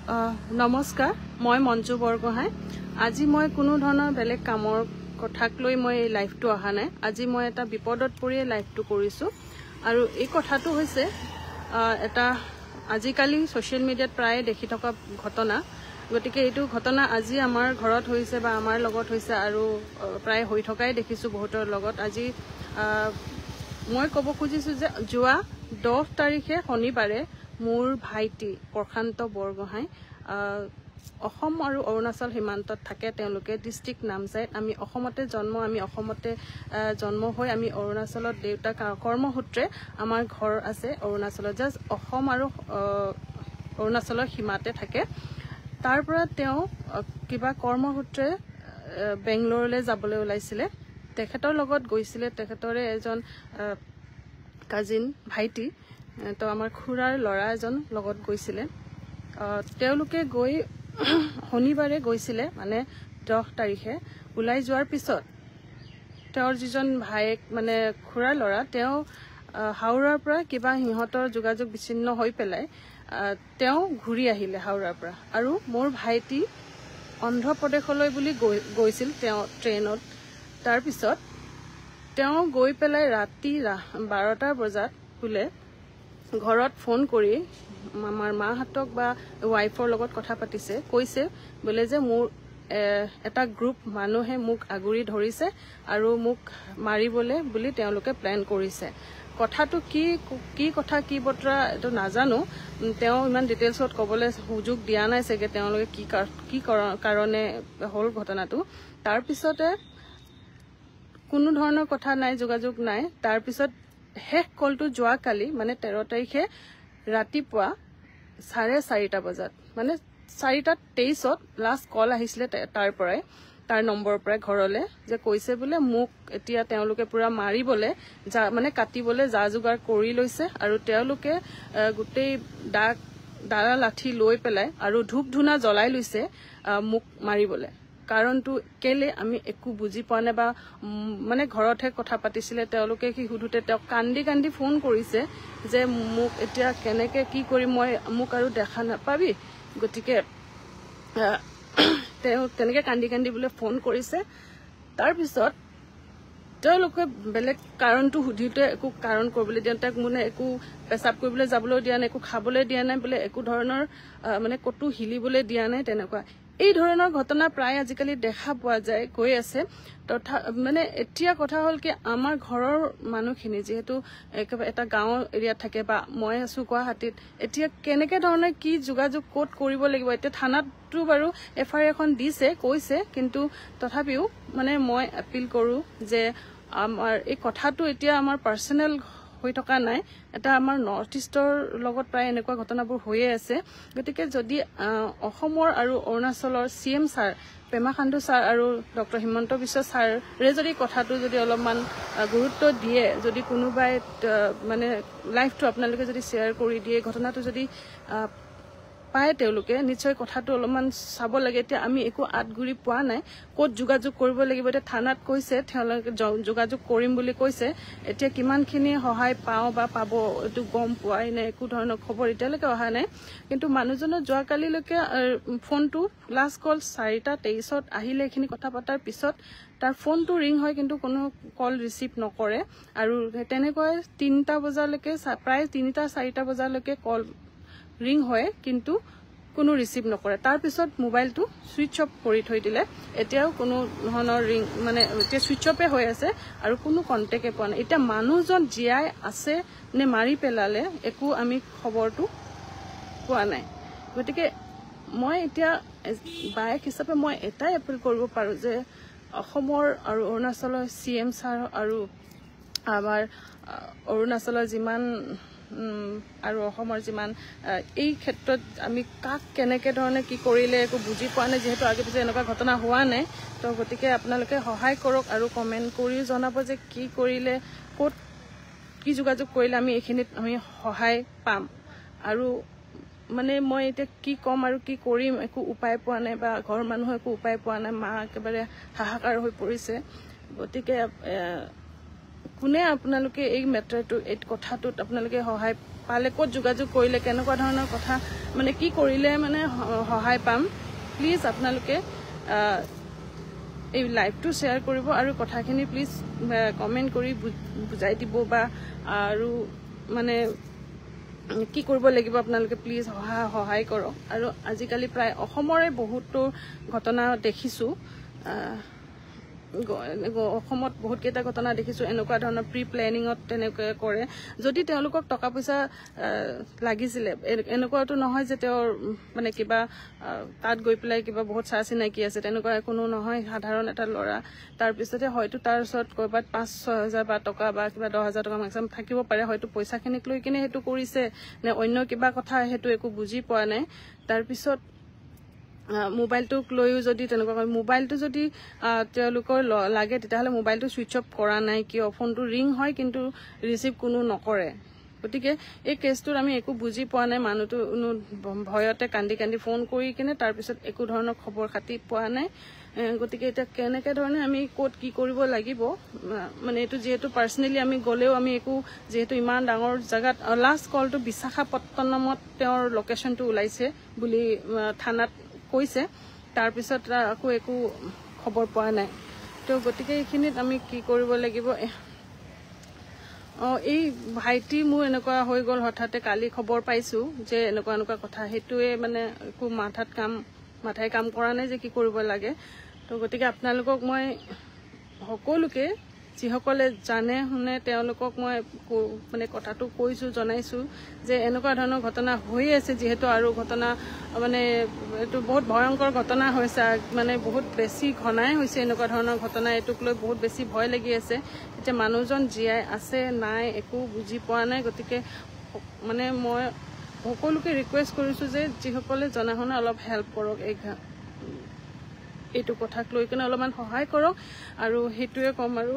নমস্কাৰ, মই মঞ্জু বৰগোহাঁই। আজি মই কোনো ধৰণৰ বেলেগ কামৰ কথাক লৈ মই এই লাইভটো অহা নাই। আজি মই এটা বিপদত পৰিয়ে লাইভটো কৰিছোঁ। আৰু এই কথাটো হৈছে এটা আজিকালি ছ'চিয়েল মিডিয়াত প্ৰায়ে দেখি থকা ঘটনা। গতিকে এইটো ঘটনা আজি আমাৰ ঘৰত হৈছে বা আমাৰ লগত হৈছে আৰু প্ৰায় হৈ থকাই দেখিছোঁ বহুতৰ লগত। আজি মই ক'ব খুজিছোঁ যে যোৱা 10 তাৰিখে শনিবাৰে মোৰ ভাইটি প্ৰশান্ত বৰগোহাঁই অসম আৰু অৰুণাচল সীমান্তত থাকে। তেওঁলোকে ডিষ্ট্ৰিক্ট নামচাইত। আমি অসমতে জন্ম, আমি অসমতে জন্ম হৈ আমি অৰুণাচলত দেউতা কৰ্মসূত্ৰে আমাৰ ঘৰ আছে অৰুণাচলত, জাষ্ট অসম আৰু অৰুণাচলৰ সীমাতে থাকে। তাৰ পৰা তেওঁ কিবা কৰ্মসূত্ৰে বেংগলোৰলৈ যাবলৈ ওলাইছিলে। তেখেতৰ লগত গৈছিলে তেখেতৰে এজন কাজিন ভাইটি, তো আমাৰ খুৰাৰ ল'ৰা এজন লগত গৈছিলে। তেওঁলোকে গৈ শনিবাৰে গৈছিলে, মানে 10 তাৰিখে ওলাই যোৱাৰ পিছত তেওঁৰ যিজন ভায়েক মানে খুৰাৰ ল'ৰা, তেওঁ হাওৰাৰ পৰা কিবা সিহঁতৰ যোগাযোগ বিচ্ছিন্ন হৈ পেলাই তেওঁ ঘূৰি আহিলে হাওৰাৰ পৰা। আৰু মোৰ ভাইটি অন্ধ্ৰপ্ৰদেশলৈ বুলি গৈছিল তেওঁ ট্ৰেইনত। তাৰপিছত তেওঁ গৈ পেলাই ৰাতি 12টা বজাত বোলে ঘৰত ফোন কৰি আমাৰ মাহঁতক বা ৱাইফৰ লগত কথা পাতিছে। কৈছে বোলে যে মোৰ এটা গ্ৰুপ মানুহে মোক আগুৰি ধৰিছে আৰু মোক মাৰিবলৈ বুলি তেওঁলোকে প্লেন কৰিছে। কথাটো কি কি কথা কি বতৰা এইটো নাজানো, তেওঁ ইমান ডিটেইলছত ক'বলৈ সুযোগ দিয়া নাই চাগে তেওঁলোকে কি কি কাৰণে হ'ল ঘটনাটো। তাৰপিছতে কোনো ধৰণৰ কথা নাই, যোগাযোগ নাই। তাৰপিছত শেষ কলটো যোৱাকালি মানে 13 তাৰিখে ৰাতিপুৱা 4:30 বজাত, মানে 4:23 লাষ্ট কল আহিছিলে তাৰ পৰাই, তাৰ নম্বৰৰ পৰাই ঘৰলৈ, যে কৈছে বোলে মোক এতিয়া তেওঁলোকে পূৰা মাৰিবলৈ যা মানে কাটিবলৈ যা যোগাৰ কৰি লৈছে আৰু তেওঁলোকে গোটেই দাৰা লাঠি লৈ পেলাই আৰু ধূপ ধূনা জ্বলাই লৈছে মোক মাৰিবলৈ। কাৰণটো কেলে আমি একো বুজি পোৱা নাই বা মানে ঘৰতহে কথা পাতিছিলে তেওঁলোকে, কি সোধোতে তেওঁক কান্দি কান্দি ফোন কৰিছে যে মোক এতিয়া কেনেকৈ কি কৰিম, মই মোক আৰু দেখা নাপাবি। গতিকে তেওঁ তেনেকৈ কান্দি কান্দি বোলে ফোন কৰিছে। তাৰপিছত তেওঁলোকে বেলেগ কাৰণটো সুধোতে একো কাৰণ কৰিবলৈ দিয়া নাই, তাক মানে একো পেচাব কৰিবলৈ যাবলৈ দিয়া নাই, একো খাবলৈ দিয়া নাই বোলে, একো ধৰণৰ মানে ক'তো হিলিবলৈ দিয়া নাই। তেনেকুৱা এই ধৰণৰ ঘটনা প্ৰায় আজিকালি দেখা পোৱা যায় গৈ আছে। তথা মানে এতিয়া কথা হ'ল কি আমাৰ ঘৰৰ মানুহখিনি যিহেতু একেবাৰে এটা গাঁৱৰ এৰিয়াত থাকে বা মই আছোঁ গুৱাহাটীত, এতিয়া কেনেকৈ ধৰণে কি যোগাযোগ ক'ত কৰিব লাগিব। এতিয়া থানাততো বাৰু এফ I R এখন দিছে কৈছে, কিন্তু তথাপিও মানে মই এপিল কৰোঁ যে আমাৰ এই কথাটো এতিয়া আমাৰ পাৰ্চনেল হৈ থকা নাই, এটা আমাৰ নৰ্থ ইষ্টৰ লগত প্ৰায় এনেকুৱা ঘটনাবোৰ হৈয়ে আছে। গতিকে যদি অসমৰ আৰু অৰুণাচলৰ CM sir Pema Khandu sir আৰু ডক্টৰ হিমন্ত বিশ্ব ছাৰে যদি কথাটো যদি অলপমান গুৰুত্ব দিয়ে, যদি কোনোবাই মানে লাইফটো আপোনালোকে যদি শ্বেয়াৰ কৰি দিয়ে, ঘটনাটো যদি পায় তেওঁলোকে নিশ্চয় কথাটো অলপমান চাব লাগে। এতিয়া আমি একো আঁতগুৰি পোৱা নাই, ক'ত যোগাযোগ কৰিব লাগিব। এতিয়া থানাত কৈছে তেওঁলোকে যোগাযোগ কৰিম বুলি কৈছে, এতিয়া কিমানখিনি সহায় পাওঁ বা পাব এইটো গম পোৱাই নাই, একো ধৰণৰ খবৰ এতিয়ালৈকে অহা নাই। কিন্তু মানুহজনৰ যোৱাকালিলৈকে ফোনটো লাষ্ট কল 4:23 আহিলে। এইখিনি কথা পতাৰ পিছত তাৰ ফোনটো ৰিং হয় কিন্তু কোনো কল ৰিচিভ নকৰে। আৰু তেনেকৈ 3টা বজালৈকে, প্ৰায় 3টা-4টা বজালৈকে কল ৰিং হয় কিন্তু কোনো ৰিচিভ নকৰে। তাৰপিছত মোবাইলটো ছুইচ অফ কৰি থৈ দিলে। এতিয়াও কোনো ধৰণৰ ৰিং মানে এতিয়া ছুইচ অফে হৈ আছে আৰু কোনো কণ্টেক্টে পোৱা নাই। এতিয়া মানুহজন জীয়াই আছে নে মাৰি পেলালে একো আমি খবৰটো পোৱা নাই। গতিকে মই এতিয়া বায়েক হিচাপে মই এটাই এপিল কৰিব পাৰোঁ যে অসমৰ আৰু অৰুণাচলৰ CM sir আৰু আমাৰ অৰুণাচলৰ যিমান আৰু অসমৰ যিমান এই ক্ষেত্ৰত আমি কাক কেনেকৈ ধৰণে কি কৰিলে একো বুজি পোৱা নাই, যিহেতু আগে পিছে এনেকুৱা ঘটনা হোৱা নাই। তো গতিকে আপোনালোকে সহায় কৰক আৰু কমেণ্ট কৰিও জনাব যে কি কৰিলে ক'ত কি যোগাযোগ কৰিলে আমি এইখিনিত আমি সহায় পাম। আৰু মানে মই এতিয়া কি ক'ম আৰু কি কৰিম একো উপায় পোৱা নাই বা ঘৰৰ মানুহে একো উপায় পোৱা নাই, মা একেবাৰে হাহাকাৰ হৈ পৰিছে। গতিকে কোনে আপোনালোকে এই মেটাৰটো এই কথাটোত আপোনালোকে সহায় পালে ক'ত যোগাযোগ কৰিলে, কেনেকুৱা ধৰণৰ কথা, মানে কি কৰিলে মানে সহায় পাম, প্লিজ আপোনালোকে এই লাইভটো শ্বেয়াৰ কৰিব আৰু কথাখিনি প্লিজ কমেণ্ট কৰি বুজাই দিব, বা আৰু মানে কি কৰিব লাগিব আপোনালোকে প্লিজ সহায় কৰক। আৰু আজিকালি প্ৰায় অসমৰে বহুতো ঘটনা দেখিছোঁ, অসমত বহুতকেইটা ঘটনা দেখিছোঁ এনেকুৱা ধৰণৰ প্ৰি প্লেনিঙত তেনেকৈ কৰে। যদি তেওঁলোকক টকা পইচা লাগিছিলে, এনেকুৱাটো নহয় যে তেওঁৰ মানে কিবা তাত গৈ পেলাই কিবা বহুত চা চিনাকি আছে, তেনেকুৱা কোনো নহয়, সাধাৰণ এটা ল'ৰা। তাৰপিছতে হয়তো তাৰ ওচৰত ক'ৰবাত 5-6 হাজাৰ বা টকা বা কিবা 10 হাজাৰ টকা মেক্সিমাম থাকিব পাৰে, হয়তো পইচাখিনিক লৈ কিনে সেইটো কৰিছে নে অন্য কিবা কথা, সেইটো একো বুজি পোৱা নাই। তাৰপিছত মোবাইলটোক লৈও যদি তেনেকুৱা কৰে, মোবাইলটো যদি তেওঁলোকৰ লাগে তেতিয়াহ'লে মোবাইলটো ছুইচ অফ কৰা নাই কিয়? ফোনটো ৰিং হয় কিন্তু ৰিচিভ কোনো নকৰে। গতিকে এই কেছটোত আমি একো বুজি পোৱা নাই। মানুহটো ভয়তে কান্দি কান্দি ফোন কৰি কিনে তাৰপিছত একো ধৰণৰ খবৰ খাতি পোৱা নাই। গতিকে এতিয়া কেনেকৈ ধৰণে আমি ক'ত কি কৰিব লাগিব, মানে এইটো যিহেতু পাৰ্চনেলি আমি গ'লেও আমি একো, যিহেতু ইমান ডাঙৰ জেগাত লাষ্ট কলটো বিশাখাপট্টনমত তেওঁৰ লোকেশ্যনটো ওলাইছে বুলি থানাত কৈছে, তাৰপিছত আকৌ একো খবৰ পোৱা নাই। তো গতিকে এইখিনিত আমি কি কৰিব লাগিব? এই ভাইটি মোৰ এনেকুৱা হৈ গ'ল, হঠাতে কালি খবৰ পাইছোঁ যে এনেকুৱা এনেকুৱা কথা, সেইটোৱে মানে একো মাথাই কাম কৰা নাই যে কি কৰিব লাগে। তো গতিকে আপোনালোকক মই সকলোকে, যিসকলে জানে শুনে তেওঁলোকক মই মানে কথাটো কৈছোঁ, জনাইছোঁ যে এনেকুৱা ধৰণৰ ঘটনা হৈ আছে যিহেতু, আৰু ঘটনা মানে এইটো বহুত ভয়ংকৰ ঘটনা হৈছে, মানে বহুত বেছি ঘনাই হৈছে এনেকুৱা ধৰণৰ ঘটনা, এইটোক লৈ বহুত বেছি ভয় লাগি আছে। এতিয়া মানুহজন জীয়াই আছে নাই একো বুজি পোৱা নাই। গতিকে মানে মই সকলোকে ৰিকুৱেষ্ট কৰিছোঁ যে যিসকলে জনা শুনা অলপ হেল্প কৰক, এইটো কথাক লৈ কিনে অলপমান সহায় কৰক, আৰু সেইটোৱে ক'ম আৰু।